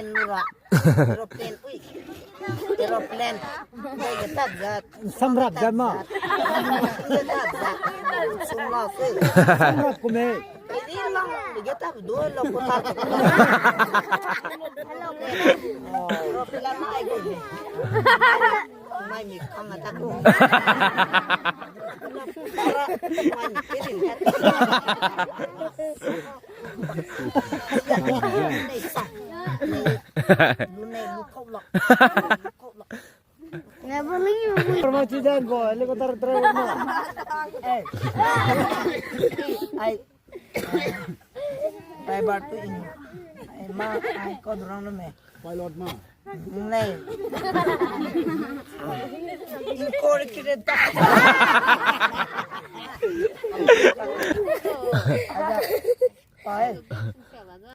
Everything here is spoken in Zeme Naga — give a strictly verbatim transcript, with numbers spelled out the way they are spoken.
Lura. Aeroplane, ui. Aeroplane. Dai ge tat zat. Samrap zat ma. Ge tat zat. Sum la sui. Samrap kume. Ini lang, ge tat du lo ko tat. Aeroplane mai go. Mai mi kang ata ko. Mai mi kirin tat. Permati dan ko, helicopter driver mo. Eh. Ai. Driver tu in. Ai, ma, ai, ko durang lo me. Pilot ma. Nei. Incorrect. Ada. Pai.